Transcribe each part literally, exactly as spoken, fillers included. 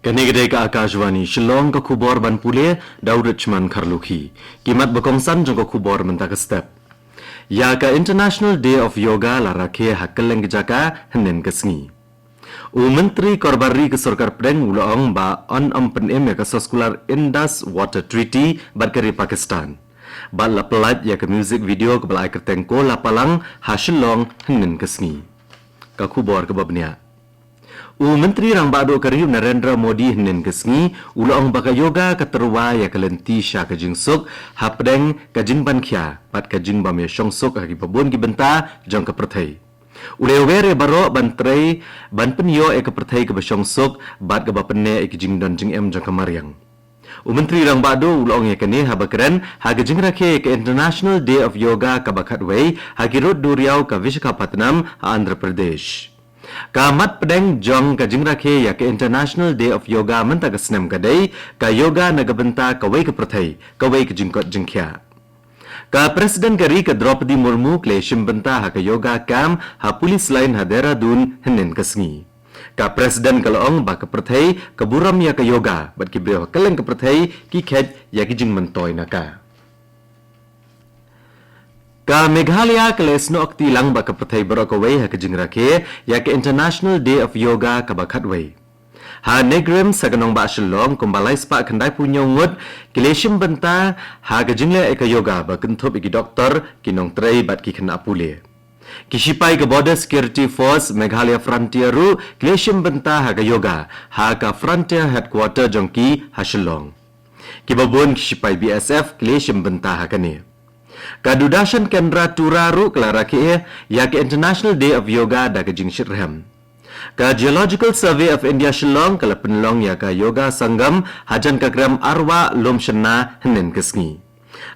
Kane ka dei ka Akashvani Shillong, ka khubor ban pule da u Richmond Kharlukhi. Ki mat ba kongsan jong ka khubor mynta ka step. Ïa ka International Day of Yoga la rakhe ha kylleng ka jaka hynnin ka sngi. U Myntri Korbar Ri ka Sorkar Pdeng u la ong ba yn ym pynim ïa ka soskular Indus Water Treaty bad ka ri Pakistan. Bad la pyllait ïa ka music video kaba la ai kyrteng Ko La Palang ha Shillong hynnin ka sngi. Ka khubor kaba bniah. U Myntri Rangbah Duh ka ri u Narendra Modi hynnin ka sngi u la ong ba ka yoga ka tyrwa ïa ka lynti sha ka jingsuk, hapdeng ka jingban khia bad ka jingbym ïashong suk ha kiba bun ki bynta jong ka pyrthei. U la wer ïa baroh ban trei ban pynïoh ïa ka pyrthei kaba shong suk bad kaba pynneh ïa ki jingdon jingem jong ka mariang. U Myntri Rangbah Duh u la ong ïa kane haba kren ha ka jingrakhe ïa ka International Day of Yoga kaba khatwei ha ki rud duriaw ka Visakhapatnam ha Andhra Pradesh. Ka mat pdeng jong ka jingrakhe ïa ka International Day of Yoga mynta ka snem ka dei ka yoga na ka bynta kawei ka pyrthei, kawei ka jingkot jingkhiah. Ka President ka ri ka Droupadi Murmu ka la shim bynta ha ka yoga camp ha Police Line ha Dehradun hynnin ka sngi. Ka President ka la ong ba ka pyrthei ka burom ïa ka yoga bad ki briew ha kylleng ka pyrthei ki khet ïa ki jingmyntoi na ka. Ka Meghalaya ka la snoh kti lang bad ka pyrthei baroh kawei ha ka jingrakhe ïa ka International Day of Yoga kaba khatwei. Ha NEIGRIHMS ha ka nongbah Shillong kumba lai spah khyndai phew hynñiew ngut ki la shim bynta ha ka jingleh ïa ka yoga ba kynthup ïa ki doktor, ki nongtrei bad ki khynnah pule. Ki sipai ka Border Security Force Meghalaya Frontier ruh ki la shim bynta ha ka yoga ha ka Frontier Headquarter jong ki ha Shillong. Kiba bun ki sipai BSF ki la shim bynta ha kane. Ka Doordarshan Kendra Tura ruh ka la rakhe ïa ka International Day of Yoga da ka jingshitrhem. Ka Geological Survey of India Shillong ka la pynlong ïa ka Yoga Sangam hajan ka krem Arwah Lumshynna hynnin ka sngi.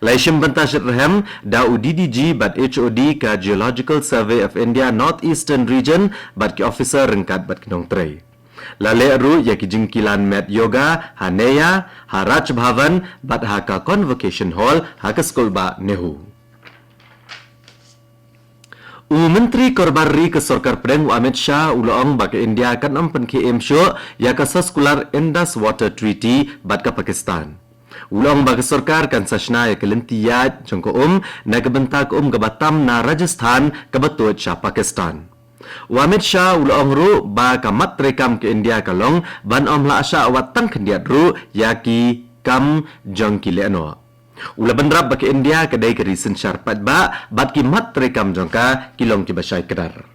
La shim bynta shitrhem da u DDG bad HOD ka Geological Survey of India North Eastern Region bad ki officer ryngkat bad ki nongtrei. La leh ruh ïa ki jingkilan met yoga ha NEIGRIHMS, ha Raj Bhavan bad ha ka Convocation Hall ha ka Skulbah NEHU. U Myntri Korbar Ri ka Sorkar Pdeng u Amit Shah u la ong ba ka India kan ym pynkhie im shuh ïa ka soskular Indus Water Treaty bad ka Pakistan. U la ong ba ka sorkar kan sa shna ïa ka lynti ïaid jong ka um na ka bynta ka um kaba tam na Rajasthan kaba tuid sha Pakistan. U Amit Shah u la ong ruh ba ka mat treikam ka India ka long ban ym lah shah wat tang khyndiat ruh ïa ki kam jong ki lehnoh. U la bynrap ba ka India ka dei ka ri synshar paidbah bad ki mat treikam jong ka ki long kiba shai kdar.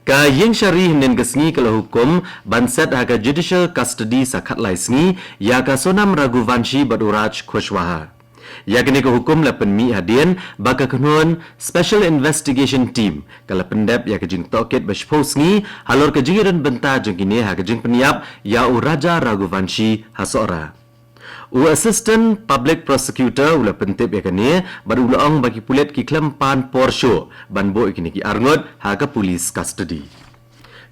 Ka Ïingshari hynnin ka sngi ka la hukum ban set ha ka judicial custody sa khatlai sngi ïa ka Sonam Raghuvanshi bad u Raj Kushwaha. Ïa kane ka hukum la pynmih hadien ba ka kynhun Special Investigation Team ka la pyndep ïa ka jingtohkit ba shiphew sngi halor ka jingïadon bynta jong kine ha ka jingpynïap ïa u Raja Raghuvanshi ha Sohra. U Assistant Public Prosecutor u la pyntip ïa kane bad u la ong ba ki pulit ki khlem pan por shuh ban buh ïa kine ki arngut ha ka police custody.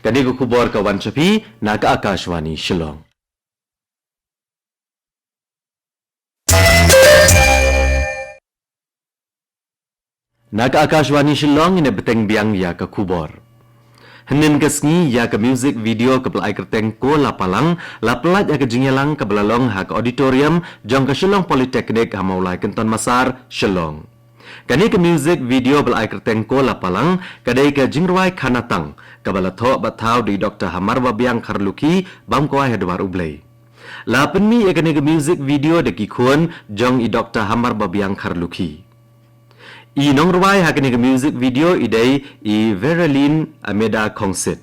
Kane ka khubor ka wan sha phi na ka Akashvani Shillong. Na ka Akashvani Shillong ngin ïa bteng biang ïa ka khubor. Hynnin ka sngi ïa ka music video kaba la ai kyrteng Ko La Palang la pyllait ïa ka jingïalang kaba la long ha ka auditorium jong ka Shillong Polytechnic ha Mawlai Kynton Massar, Shillong. Kane ka music video ba la ai kyrteng Ko La Palang ka dei ka jingrwai khanatang kaba la thoh bad thaw da i Doctor Hamar Babiang Kharlukhi bam kwai ha dwar U Blei. La pynmih ïa kane ka music video da ki khun jong i Doctor Hamar Babiang Kharlukhi. I nongrwai ha kane ka music video i dei i Veralyn Ameda Khongsit.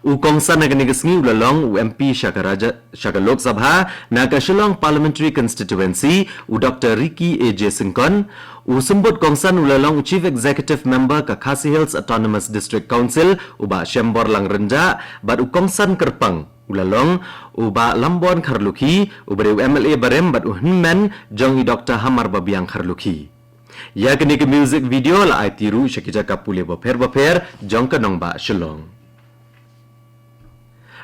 U kongsan ha kane ka sngi u la long u MP sha ka Raja, sha ka Lok Sabha na ka Shillong Parliamentary Constituency, u Doctor Ricky A J Syngkon. U symbud kongsan u la long u Chief Executive Member ka Khasi Hills Autonomous District Council, u Bah Shemborlang Rynjah, bad u kongsan kyrpang u la long u Bah Lambon Kharlukhi, uba dei u MLA barim bad u hynmen jong i Doctor Hamar Babiang Kharlukhi. Ïa kane ka music video la aiti ruh sha ki jaka pule bapher bapher jong ka nongbah Shillong.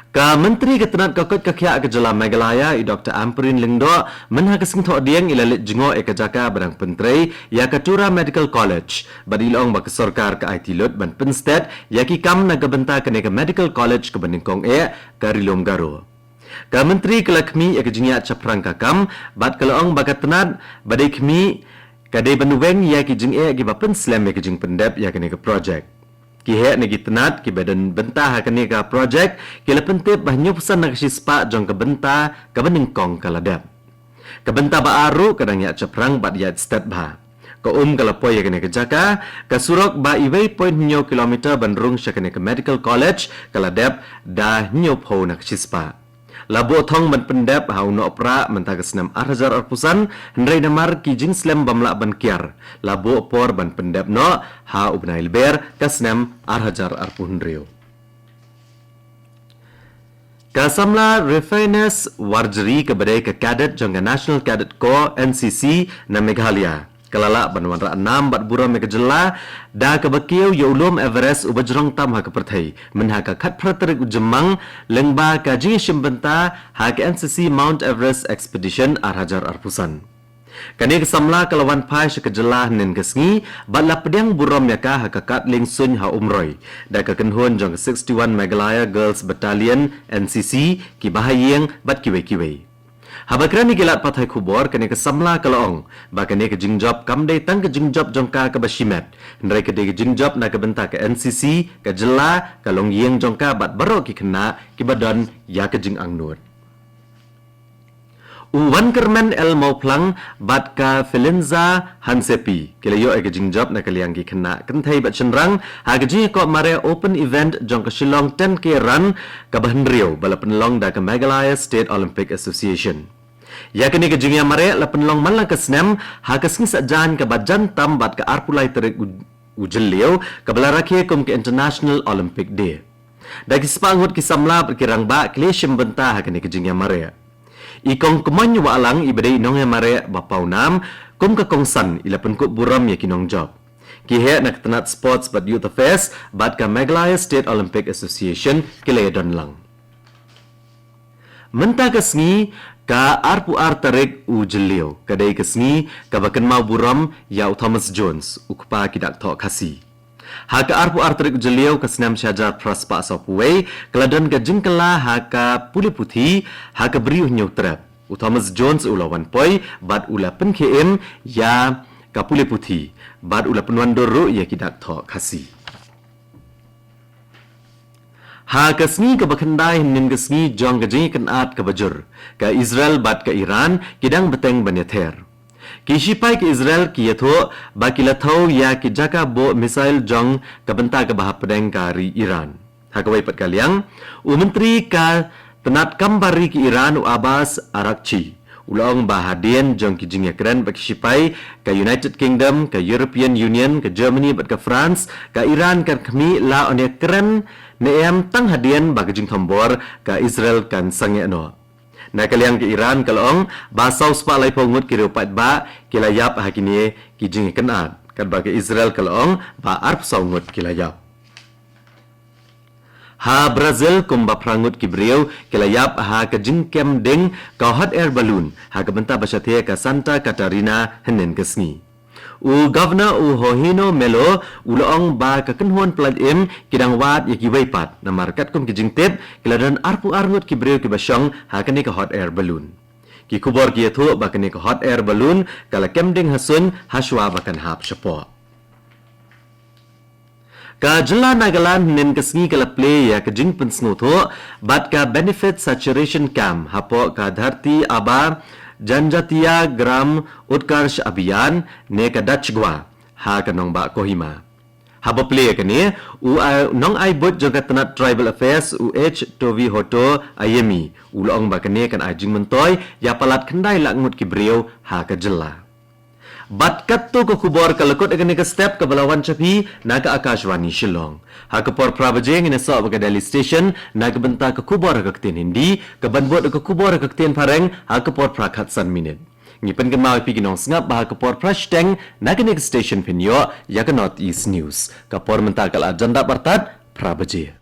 Ka Myntri ka tnat ka koit ka khiah ka jylla Meghalaya, i Doktor Ampareen Lyngdoh, mynha ka sngi Thohdieng i la leit jngoh ïa ka jaka ba dang pyntrei ïa ka Tura Medical College, bad i la ong ba ka sorkar ka aiti lut ban pynsted ïa ki kam na ka bynta kane ka Medical College kaba nyngkong eh ka Ri Lum Garo. Ka Myntri ka la khmih ïa ka jingïaid shaphrang ka kam, bad ka la ong ba ka tnat ba dei khmih ka dei ban weng ïa ki jingeh kiba pynslem ïa ka jingpyndep ïa kane ka projek. Ki heh na ki tnat kiba don bynta ha kane ka projek ki la pyntip ba hynñiewphew san na ka shispah jong ka bynta kaba nyngkong ka la dep. Ka bynta ba ar ruh ka dang ïaid shaphrang bad ïaid stet bha. Ka um ka la poi ïa kane ka jaka, ka surok ba iwei point hynñiew kilometer ban rung sha kane ka Medical College ka la dep da hynñiewphew na ka shispah. La buh thong ban pyndep ha u Nohprah mynta ka snem ar hajar arphew san, hynrei namar ki jingslem bym lah ban kiar, la buh por ban pyndep noh ha u bnai Lber ka snem ar hajar arphew hynriew. Ka samla Refiness Warjri kaba dei ka cadet jong ka National Cadet Corps, N C C, na Meghalaya, ka la lah ban wanrah nam bad burom ïa ka jylla da kaba kiew ïa u lum Everest uba jrong tam ha ka pyrthei mynha ka khatphra tarik u Jymmang, lyngba ka jingïashim bynta ha ka N C C Mount Everest Expedition ar hajar arphew san. Kane ka samla ka la wan phai sha ka jylla hynnin ka sngi, bad la pdiang burom ïa ka ha ka kad lieng suiñ ha Umroi da ka kynhun jong ka sixty-one Meghalaya Girls Battalion, N C C, ki bahaïing bad kiwei kiwei. Haba kren ïa ki lad pathai khubor, kane ka samla ka la ong ba kane ka jingjop kam dei tang ka jingjop jong ka kaba shimet, hynrei ka dei ka jingjop na ka bynta ka N C C, ka jylla, ka longïing jong ka bad baroh ki khynnah kiba don ïa ka jingangnud. U Wankyrmen L Mawphlang bad ka Felinza Hansepi ki la ïoh ïa ka jingjop na ka liang ki khynnah kynthei bad shynrang ha ka jingïakob mareh open event jong ka Shillong ten K Run kaba hynriew ba la pynlong da ka Meghalaya State Olympic Association. Ïa kane ka jingïamareh la pynlong man la ka snem ha ka sngi Saitjaiñ kaba jan tam bad ka arphew lai tarik u, u Jylliew, kaba la rakhe kum ka International Olympic Day. Da ki spah ngut ki samla bad ki rangbah ki la shim bynta ha kane ka jingïamareh. I Kong Kmoin Wahlang iba dei i nongïamareh ba paw nam kum ka kongsan i la pynkup burom ïa ki nongjop. Ki heh na ka tnat Sports bad Youth Affairs bad ka Meghalaya State Olympic Association ki la ïadon lang. Mynta ka sngi ka arphew ar tarik u Jylliew ka dei ka sngi kaba kynmaw burom ïa u Thomas Jones, u kpa ki dak thoh Khasi. Ha ka arphew ar tarik u Jylliew ka snem shi hajar phra spah sawphew wei, ka la don ka jingkylla ha ka pule puthi ha ka Bri u Hynñiewtrep. U Thomas Jones u la wan poi bad u la pynkhie im ïa ka pule puthi bad u la pynwandur ruh ïa ki dak thoh Khasi. Ha ka sngi kaba khyndai hynnin ka sngi jong ka jingïakynad kaba jur, ka Israel bad ka Iran ki dang bteng ban ïather. Ki shipai ka Israel ki ïathuh ba ki la thew ïa ki jaka buh missile jong ka bynta kaba hapdeng ka ri Iran. Ha kawei pat ka liang, u Myntri ka tnat kam bar ri ka Iran u Abbas Araghchi u la ong ba hadien jong ki jingïakren bad ki shipai ka United Kingdom, ka European Union, ka Germany bad ka France, ka Iran kan khmih la yn ïakren ne em tang hadien ba ka jingthombor ka Israel kan sangeh noh. Na ka liang ka Iran ka la ong ba saw spah laiphew ngut ki riewpaidbah ki la ïap ha kine ki jingïakynad, katba ka Israel ka la ong ba arphew saw ngut ki la ïap. Ha Brazil, kumba phra ngut ki briew ki la ïap ha ka jingkem ding ka hot air balloon ha ka bynta ba shathie ka Santa Catarina hynnin ka sngi. U Governor u Jorginho Melo u la ong ba ka kynhun pyllait im ki dang wad ïa kiwei pat, namar katkum ki jingtip ki la don arphew ar ngut ki briew kiba shong ha kane ka hot air balloon. Ki khubor ki ïathuh ba kane ka hot air balloon ka la kem ding ha suiñ hashwa ba kan hap shapoh. Ka jylla Nagaland hynnin ka sngi ka la plie ïa ka jingpynsngewthuh bad ka Benefit Saturation Camp hapoh ka Dharti Aaba Janjatiya Gram Utkarsh Abhiyan ne ka DACGUA ha ka nongbah Kohima. Haba plie ïa kane, u ai, nongai buit jong ka tnat Tribal Affairs u H Tovihoto Ayemi u la ong ba kane kan ai jingmyntoi ïa palat khyndai lak ngut ki briew ha ka jylla. Bad katto ka khubor ka la kut ïa kane ka step kaba la wan sha phi na ka Akashvani Shillong. Ha ka por phra baje ngin ïasoh bad ka Delhi Station na ka bynta ka khubor ha ka ktien Hindi, kaban bud ka khubor ha ka ktien Phareng ha ka por phra khatsan minit. Ngi pynkynmaw ïa phi ki nongsngap ba ha ka por phra shiteng na kane ka station phin ïoh ïa ka North East News. Ka por mynta ka la jan dap artat phra baje.